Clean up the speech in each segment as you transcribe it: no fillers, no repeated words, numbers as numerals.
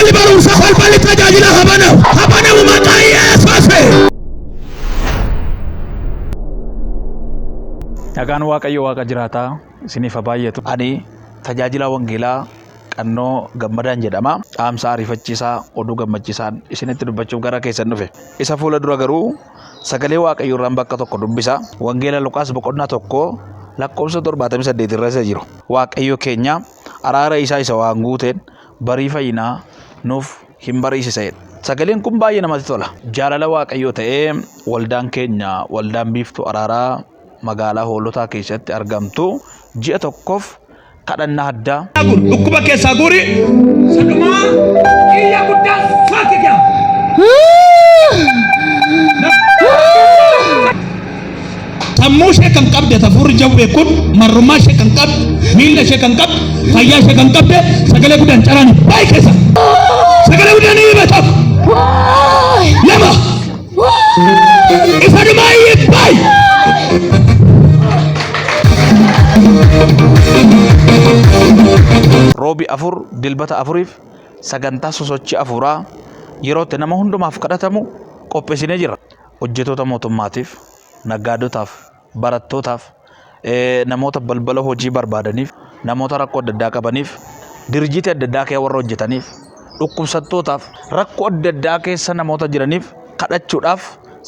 Balballi barumsaa, balballi tajaajila haa banamu. Haa banamu maqaa Yesuusiin. Nagaan Waaqayyo Waaqa jiraataa isiniif haa baay'atu. Ani tajaajilaa wangeelaa Qannoo Gammadaan jedhama. Dhaamsa ariifachiisaa oduu gammachiisaan isinitti dubbachuuf gara keessan dhufe. Isa fuula dura garuu sagalee Waaqayyoo irraan bakka tokko dubbisa. Wangeela Luqaas boqonnaa 1 lakkoofsa 78 irra isa jiru. Waaqayyo keenya araara isaa isa waan guuteen barii fayyinaa nuuf hin bariisisa jedha. Sagaleen kun baay'ee namatti tola. Jaalala Waaqayyoo ta'ee waldaan keenya waldaan biiftuu araaraa magaalaa Hoolotaa keessatti argamtu ji'a tokkoof kadhannaa addaa. Dhukkuba keessaa guuri. Sadumaa iyya guddaa faaki kee. Sammuu ishee kan qabde hafuurri jawwee kun marrummaa ishee kan qabde miilla ishee kan qabde fayyaa ishee kan qabde sagalee guddaan caraan baay'ee keessa. Sagalee guddaan hiima tokko lama isa dhumaa iyyee baay'ee. Roobi 4 Dilbata 4f sagantaa sosochii afuuraa yeroo itti nama hundumaaf kadhatamu qopheessinee jirra. Hojjetoota mootummaatiif, naggaadotaaf, barattootaaf, namoota balbala hojii barbaadaniif, namoota rakkoo adda addaa qabaniif, dirjiitii adda addaa keessa warra hojjetaniif, dhukkubsattootaaf, rakkoo adda addaa keessa namoota jiraniif kadhachuudhaaf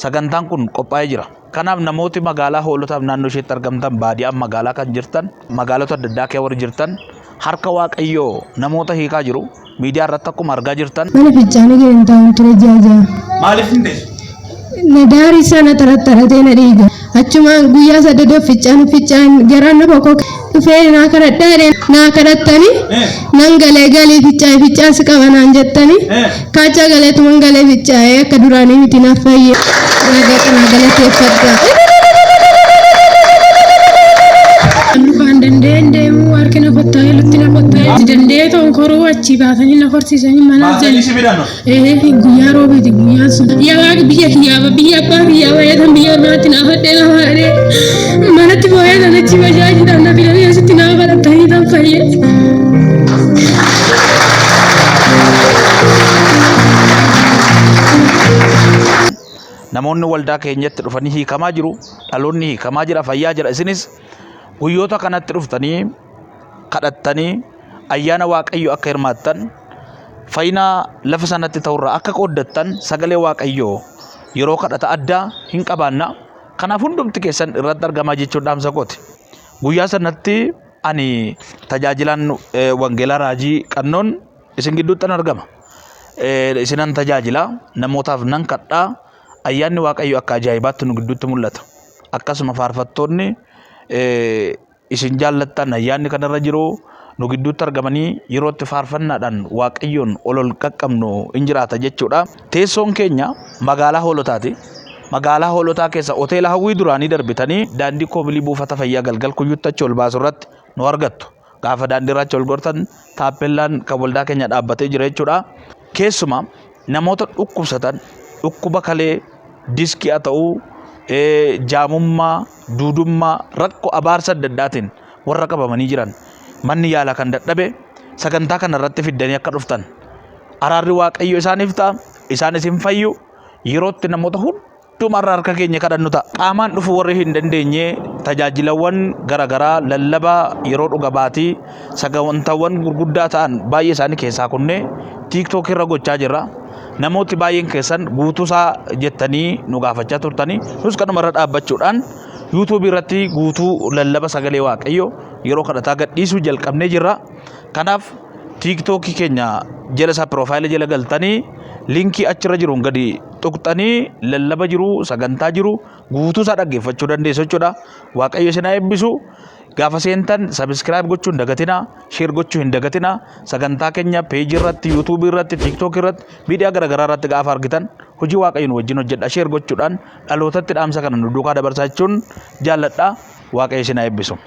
sagantaan kun qophaa'ee jira. Kanaaf namooti magaalaa Hoolotaaf naannoo isheetti argamtan, baadiyaan magaalaa kan jirtan, magaalota adda addaa keessa warri jirtan, harka Waaqayyoo namoota hiikaa jiru. Miidiyaa irratti akkuma argaa jirtan. Mana fincaanii gadi hin taa'un ture ji'a ja'a. Maaliif hin teessu? Na daarii isaa na xaraxaratee na dhiiga. Achumaan guyyaa sadadoo ficcaan ficcaan garaan na bokoke dhufee naa kadhadhaa jedhee naa kadhattanii nan galee galii ficcaa'e ficcaan si qaba naan jettanii kaachaa galeetuman galee ficcaa'ee akka duraanii miti naaf fayye. Naa galateeffadha. Lukaan danda'ee hin deemu harki na kottaa'ee lutti na kottaa'ee danda'ee tonkoruu achii baasanii na horsiisanii mana Baasanii si fidan. Ee guyyaa roobeeti guyyaan sun. Yaa waaqa biyya kiyyaa biyya abbaa kiyyaa bahee tan biyya ormaatti naa fadhee na haadhee manatti boo'ee tan achi bashaajiidhaan na fidanii asitti naa kadhatanii tan fayyee. Namoonni waldaa keenyatti dhufanii hiikamaa jiru. Dhaloonni hiikamaa jira, fayyaa jira. Isinis guyyoota kanatti dhuftanii kadhattanii ayyaana Waaqayyoo akka hirmaattan fayyina lafa sanatti ta'urraa akka qooddattan sagalee Waaqayyoo yeroo kadhata addaa hin qabaanna. Kanaaf hundumti keessan irratti argamaa jechuun dhaamsa kooti. Guyyaa sanatti ani tajaajilaan wangeelaa raajii qannoon isin gidduutti nan argama. Isinan tajaajila namootaaf nan kadhaa ayyaanni Waaqayyoo akka ajaa'ibaatti nu gidduutti mul'ata. Akkasuma faarfattoonni isin jaallattan ayyaanni kanarra jiru nu gidduutti argamanii yeroo itti faarfannaadhaan Waaqayyoon ol ol qaqqabnu hin jiraata jechuudha. Teessoon keenya magaalaa Hoolotaati. Magaalaa Hoolotaa keessa hoteela Hawwii duraanii darbitanii daandii koobilii buufata fayyaa galgal kuyyutti achi ol baasu irratti nu argattu. Gaafa daandii irra achi ol gortan taappellaan kan waldaa keenya dhaabbatee jira jechuudha. Keessumaa namoota dhukkubsatan dhukkuba kalee diskii haa ta'uu jaamummaa, duudummaa, rakkoo abaarsa adda addaatiin warra qabamanii jiran manni yaalaa kan dadhabe sagantaa kana irratti fiddanii akka dhuftan araarri Waaqayyo isaaniif ta'a isaanis hin fayyu yerootti namoota hundumarra harka keenya kadhannu ta'a. Qaamaan dhufuu warri hin dandeenye tajaajilawwan garaagaraa lallaba yeroo dhuga baatii sagantaawwan gurguddaa ta'an baay'ee isaanii keessaa kunnee tiiktookii irra gochaa jirra. Namooti baay'een keessan guutuusaa jettanii nu gaafachaa turtanii nus kanuma irra dhaabbachuudhaan yuutuubii irratti guutuu lallaba sagalee Waaqayyoo yeroo kadhataa gadhiisuu jalqabnee jirra. Kanaaf tiiktookii keenya jala isaa piroofaayila jala galtanii liinkii achirra jiruun gadi tuqxanii lallaba jiru sagantaa jiru guutuu isaa dhaggeeffachuu dandeessu jechuudha. Waaqayyo isin haa eebbisu. Gaafa seentan sabiskiraayib gochuu hin dagatinaa, sheer gochuu hin dagatinaa. Sagantaa keenya peejii irratti, yuutuubii irratti, tiiktookii irratti, miidiyaa garaagaraa irratti gaafa argitan hojii Waaqayyo nu wajjin hojjedha. Sheer gochuudhaan dhalootatti dhaamsa kana nu duukaa dabarsaa jechuun jaalladha. Waaqayyo isin haa eebbisu.